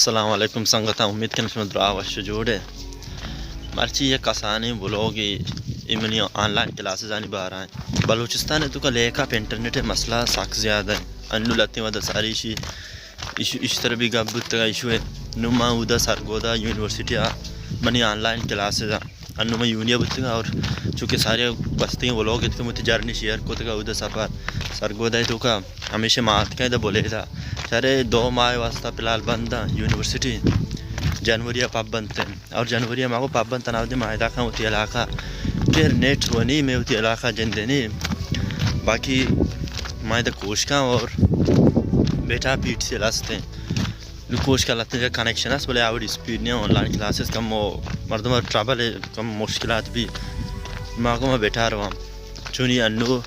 السلام علیکم سنگتاں، امید کناں شما دراہ وش ءُ جوڑ ئے۔ مرچی یک کسانیں بلاگے اے منی آن لائن کلاسزانی بارہ ءَ۔ بلوچستان ءِ توکا لیکہ پہ انٹرنیٹ ءِ مسئلہ سک زیادہ اِنت۔ انوں لہتیں وھد ءَ ساری ایشی، ایش، ایشی سرا بھی گپ بوتگ ءَ ایشو ءَ۔ نوں ما اودا سرگودھا یونیورسٹی ءَ منی آن لائن کلاسز ءَ۔ انوں من یونی ءَ بوتگاں اور چونکہ سارے گوستگیں ولاگ اتکگ، من وتی جرنی شیئر کتگ ءَ، اود ءَ سفر سرگودھا ءِ توکا، ہمیشہ ما اتکاں ادا بلیدہ۔ شرے دو ماہ ءِ واسطہ فی الحال بند آں یونیورسٹی، جنوری ءَ پب بنت اور جنوری ءَ ما گو پب بنت، ناودی ما ادا کاں وتی علاقہ کہ نیٹ ونی، مئے وتی علاقہ جندے نی، باقی ما ادا کوشکاں اور بیٹا پیٹ سے لستیں۔ نوں کوشک ءَ لہتیں جاہ کنکشن است، بلے آ وڑی اسپیڈ نہ اِنت۔ آن لائن کلاسز کمو مردم ءَ ٹربل اِنت، کم مشکلات بیت۔ ما گوں ما بیٹا رواں۔ چونی انوں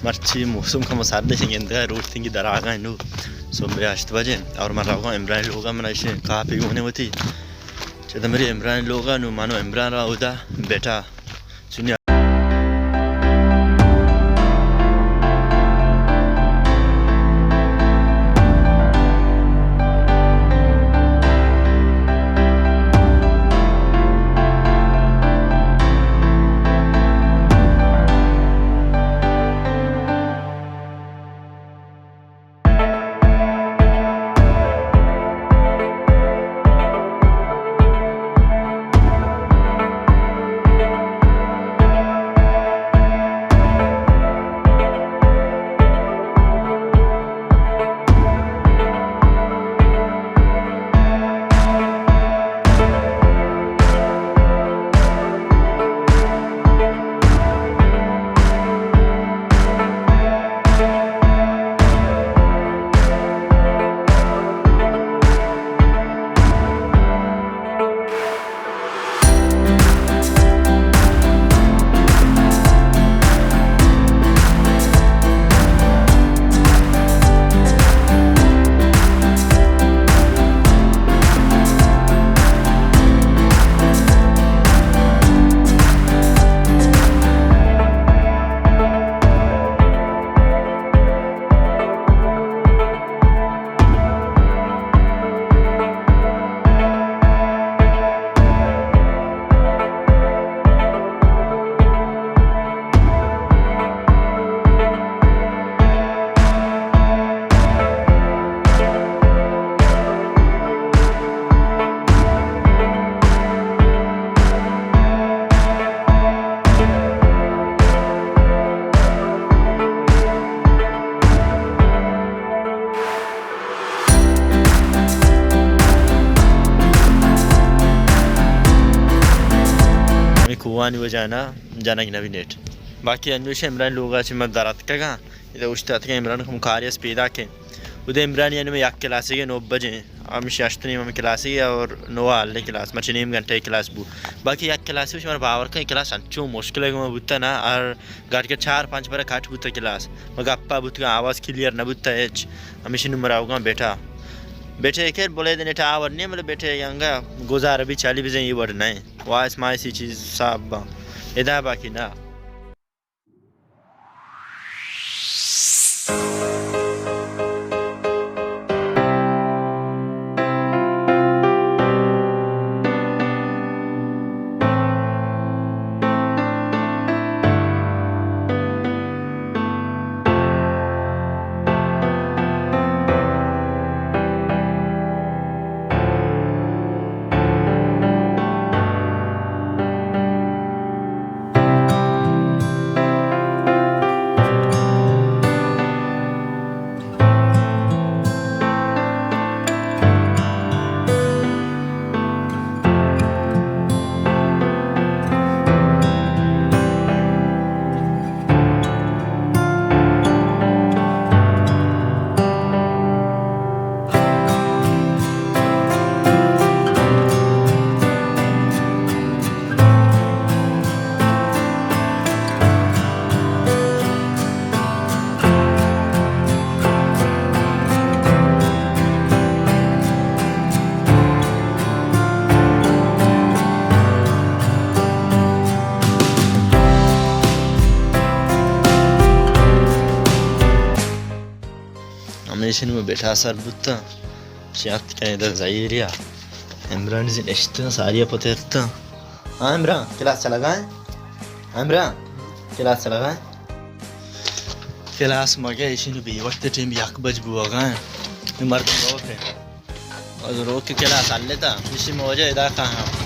مرچی موسم کمو سرد اِنت، گندگ ءَ روچ تنگی در آگا انوں صبح ہشت بجے اور من روگاں عمران ءِ لوگ ءَ، من ایشی کاپی گون اِنت وتی۔ چہ دمری عمران ءِ لوگ ءَ، نوں من ءُ عمران رواں اودا بیٹا۔ چونی ہمے کوہانی وجہ نا جنگ نبی نیٹ۔ باقی انوش عمران لوگا چہ من در اتکگاں، ادا اوشتاتگاں، عمران کم کاری اس پیدا کن۔ ادا عمران یعنی میں یک کلاسے گے نو بجے، ہمشی ہشت نیم ہمیں کلاسے گے اور نو حال کلاس، مرچی نیم گھنٹہ کلاس بو۔ باقی یک کلاسے شمار باور کن کلاس انچو مشکل ہے کہ میں بوتا نا، ہر گاڑی کے چار پانچ بار کٹ بوتا کلاس۔ مگر اپا بوتگا آواز کلیئر نہ بوتا ہچ۔ ہمیشی نوں من روگاں بیٹا۔ بیٹا ایکر بولے دے نیٹ آور نہیں، مطلب بیٹے انگا گزار بھی چالی بزن یہ وڑ نہیں۔ وائس مائس یہ چیز صاحب با۔ ادا باقی نہ۔ ہمیشی نوں بیٹا سر بوتاں۔ شیات کن ادا زہیریا۔ عمران زی نشتن، ساریا پترتن۔ ہاں عمران، کلاس چلگا ہے؟ عمران، کلاس چلگا ہے؟ کلاس مگہ، ایشی نو بے وقت ٹیم یک بج بوگا ہے۔ یہ مردم روک ہے۔ از روک کلاس ہلتا، ایشی موجہ ادا کہاں۔